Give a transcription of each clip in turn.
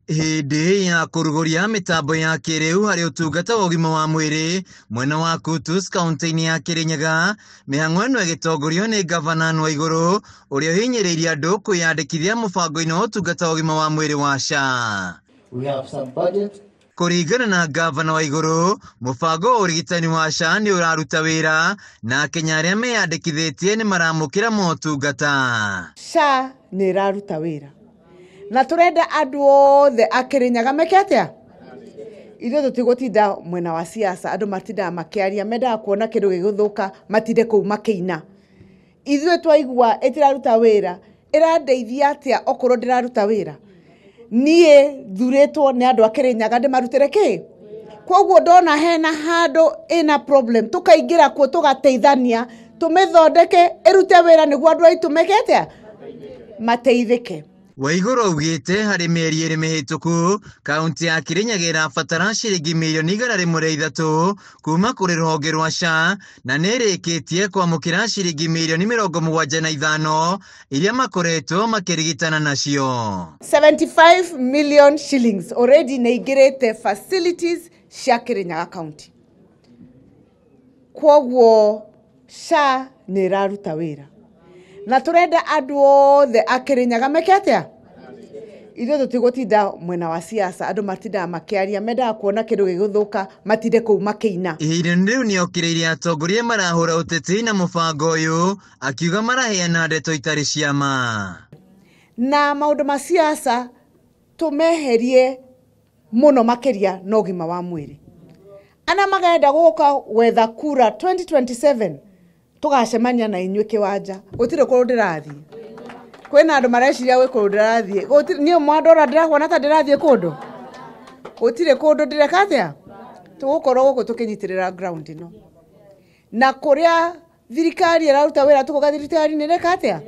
Hĩndĩ ya kũrugũria mĩtambo ya kĩrĩu harĩ ũtungata wa ũgima wa mwĩrĩ mwena wa Kutus kaunti-inĩ ya Kirinyaga, mĩhang'o ĩno ĩgĩtongorio nĩ ngavana Anne Waigũrũ ũrĩa ũhinyĩrĩirie andũ kwĩyandĩkithia mũbango-inĩ wa ũtungata wa ũgima wa mwĩrĩ wa SHA. We have some budget. Kũringana na ngavana Waigũrũ, mũbango wa ũrigitani wa SHA nĩ ũraruta wĩra na Akenya arĩa meyandĩkithĩtie nĩ maramũkĩra motungata. SHA nĩ ĩraruta wĩra na tũrenda andũ othe a Kirinyaga meke atĩa? Ithuĩ tũtigũtinda mwena wa siasa, andũ matindaga makĩaria, mendaga kuona kĩndũ gĩgũthũka matinde kũu makĩina. Ithuĩ twaigua ĩtiraruta wĩra, ĩrandeithia atĩa okorwo ndĩraruta wĩra? Niĩ thurĩtwo nĩ andũ a Kirinyaga ndĩmarutĩre kĩ? Koguo ndona hena handũ ĩna problem, tũkaingĩra kuo tũgateithania, tũmĩthondeke ĩrute wĩra nĩguo andũ aitũ meke atĩa? Mateithĩke. Waigũrũ augĩte harĩ mĩeri ĩrĩ mĩhĩtũku kaunti ya Kirinyaga ĩrabatara ciringi mirioni 103 kuma kũrĩ rũhonge rwa SHA na nĩ ĩrĩkĩtie kwamũkĩra ciringi mirioni 75 iria makoretwo makĩrigitana nacio. 75 million shillings already nĩ ingĩrĩte facilities cia Kirinyaga county. Koguo SHA nĩ ĩraruta wĩra na tũrenda andũ othe a Kirinyaga meke atĩa? Ithuĩ tũtigũtinda mwena wa siasa, andũ matindaga makĩaria, mendaga kuona kĩndũ gĩgũthũka matinde kũu makĩina. Ihinda-inĩ rĩu nĩokĩrĩirie atongoria marahũra ũteti na mũbango ũyũ, akiuga maraheana ndeto itarĩ cia ma. Na maũndũ ma siasa tũmeherie mũno makĩria na ũgima wa mwĩrĩ. Ana magenda gũka gwetha kura 2027 tũgacemania na inyuĩ kĩwanja, gũtirĩ kũndũ ndĩrathiĩ. Kwĩna andũ mareciria gwĩ kũndũ ndĩrathiĩ. Niĩ mwandora ndĩrahuana ta ndĩrathiĩ kũndũ. Gũtirĩ kũndũ ndĩreka atĩa? Tũgũkorwo gũkũ tũkĩnyitĩrĩra ground ĩno. Na kũrĩa thirikari ĩraruta wĩra tũkoga thirikari nĩ ĩreka atĩa?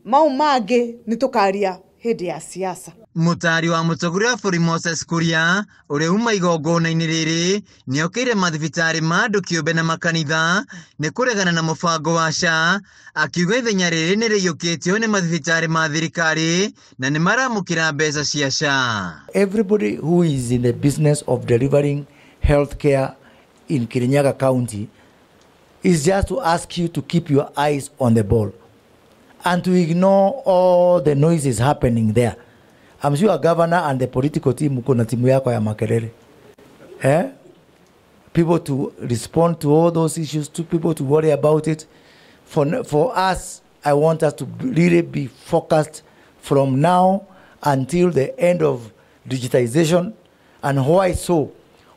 Mau mangĩ nĩ tũkaria hĩndĩ ya siasa. Mũtari wa mũtongoria wa bũrũri Moses Kuria ũrĩa uma igongona-inĩ rĩrĩ nĩokĩire mathibitarĩ ma andũ kĩũmbe na makanitha nĩ kũregana na mũbango wa SHA, akiuga ithenya rĩrĩ nĩ rĩiyũkĩtio nĩ mathibitarĩ ma thirikari na nĩ maramũkĩra mbeca cia SHA. Everybody who is in the business of delivering healthcare in Kirinyaga County is just to ask you to keep your eyes on the ball and to ignore all the noises happening there. I'm sure governor and the political team uko na timu yako ya makelele. People to respond to all those issues, to people to worry about it. For us, I want us to really be focused from now until the end of digitization. And why so?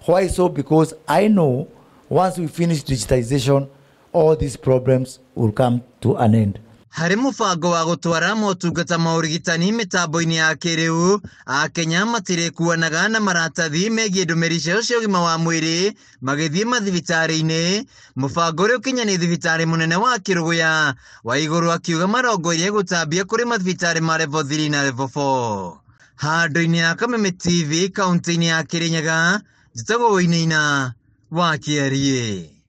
Why so? Because I know once we finish digitization, all these problems will come to an end. Harĩ mũbango wa gũtwara motungata ma ũrigitani mĩtambo-inĩ ya kĩrĩu, Akenya matirĩkuanaga na maratathi megiĩ ndũmĩrĩri ciao cia ũgima wa mwĩrĩ magĩthiĩ mathibitarĩ-inĩ. Mũbango ũrĩa ũkinyanĩirie thibitarĩ mũnene wa Kĩrũgũya Waigũrũ akiuga marongoreirie gũtambia kũrĩ mathibitarĩ ma level 3 na level 4. Handũ-inĩ ya Kameme TV kaunti-inĩ ya Kirinyaga, njĩtagwo Wainaina wa Kĩariĩ.